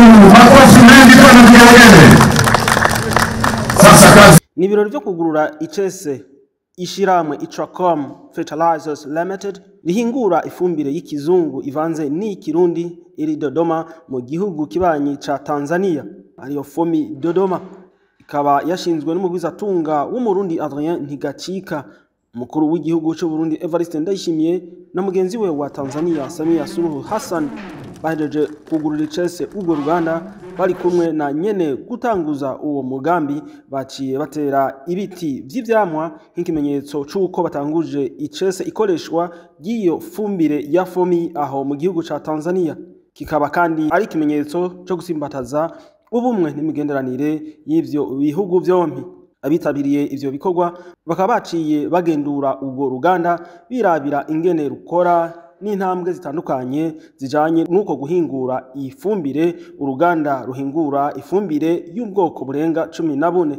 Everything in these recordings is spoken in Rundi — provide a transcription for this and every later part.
Makofi mengi kwa vigelegele. Sasa kazi. Ni ibirori vyo kugurura icese ishiramwe Itracom Fertilizers Limited rihingura ifumbire y'ikizungu ivanze n'ikirundi iri Dodoma mu gihugu kibanyi ca Tanzania, ariyo Fomi Dodoma, ikaba yashinzwe n'umugwizatunga w'Umurundi Adrien Ntigacika. Umukuru w'igihugu c'u Burundi Evariste Ndayishimiye na mugenzi we wa Tanzania Samia Suluhu Hassan bahejeje kugurura icese urwo ruganda, bari kumwe na nyene gutanguza uwo mugambi, baciye batera ibiti vy'ivyamwa nk'ikimenyetso c'uko batanguje icese ikoreshwa ry'iyo fumbire ya Fomi aho mu gihugu ca Tanzania. Kikaba kandi ari ikimenyetso co gusimbataza ubumwe n'imigenderanire y'ivyo bihugu vyompi. Abitabiriye ivyo bikorwa bakaba baciye bagendura urwo ruganda, birabira ingene rukora n'intambwe zitandukanye zijanye n'uko guhingura ifumbire. Uruganda ruhingura ifumbire y'ubwoko burenga 14.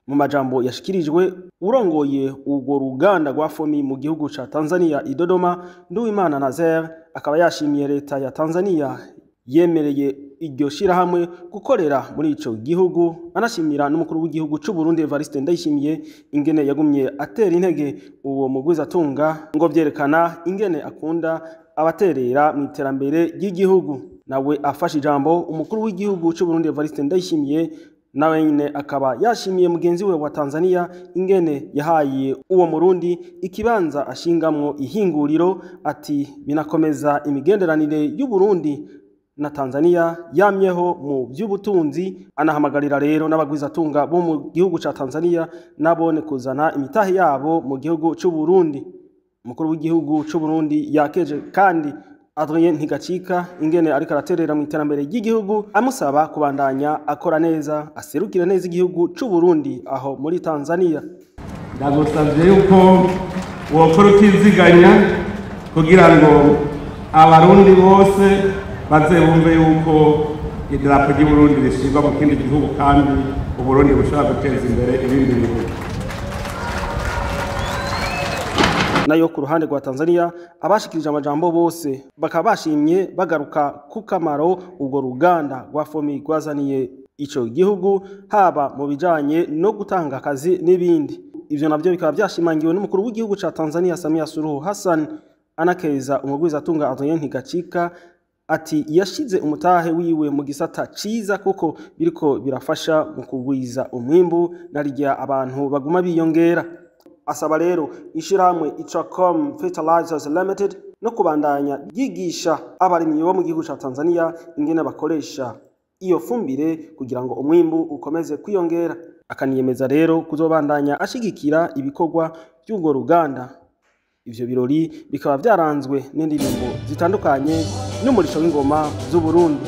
Mu majambo yashikirijwe, urongoye urwo ruganda rwa Fomi mu gihugu ca Tanzania i Dodoma, Nduwimana Nazer, akaba yashimiye leta ya Tanzania yemereye iryo shirahamwe gukorera muri ico gihugu, anashimira n'umukuru w'igihugu c'u Burundi Evariste Ndayishimiye ingene yagumye atera intege uwo mugwizatunga, ngo vyerekana ingene akunda abaterera mu iterambere ry'igihugu. Nawe afashe ijambo, umukuru w'igihugu c'u Burundi Evariste Ndayishimiye nawe nyine akaba yashimiye mugenzi we wa Tanzania ingene yahaye uwo Murundi ikibanza ashingamwo ihinguriro, ati binakomeza imigenderanire y'u Burundi na Tanzania yamyeho mu by'ubutunzi. Anahamagarira rero n'abagwizatunga bo mu gihugu ca Tanzania nabone kuzana imitahe yabo mu gihugu c'u Burundi. Umukuru w'igihugu c'u Burundi yakeje kandi Adrien Ntigacika ingene ariko araterera mu iterambere ry'igihugu, amusaba kubandanya akora neza, aserukira neza igihugu c'u Burundi aho muri Tanzania. Ndagusavye yuko wokora utiziganya kugira ngo abarundi bose baze bumve yuko idarapo ry'Uburundi rishirwa mu kindi gihugu kandi Uburundi bushobora guteza imbere ibindi bihugu. Nayo ku ruhande rwa Tanzania, abashikirije amajambo bose bakaba bashimye, bagaruka ku kamaro urwo ruganda rwa Fomi rwazaniye ico gihugu, haba mu bijanye no gutanga akazi n'ibindi. Ivyo navyo bikaba vyashimangiwe n'umukuru w'igihugu ca Tanzania Samia Suluhu Hassan, anakeza umugwizatunga Adrien Ntigacika, ati yashize umutahe wiwe mu gisata ciza kuko biriko birafasha mu kugwiza umwimbu narirya abantu baguma biyongera. Asaba rero ishirahamwe Itracom Fertilizers Limited no kubandanya ryigisha abarimyi bo mu gihugu ca Tanzania ingene bakoresha iyo fumbire kugira ngo umwimbu ukomeze kwiyongera. Akaniyemeza rero kuzobandanya ashigikira ibikorwa by'urwo ruganda. Ivyo birori bikaba vyaranzwe n'indirimbo zitandukanye n'umurisho w'ingoma z'Uburundi.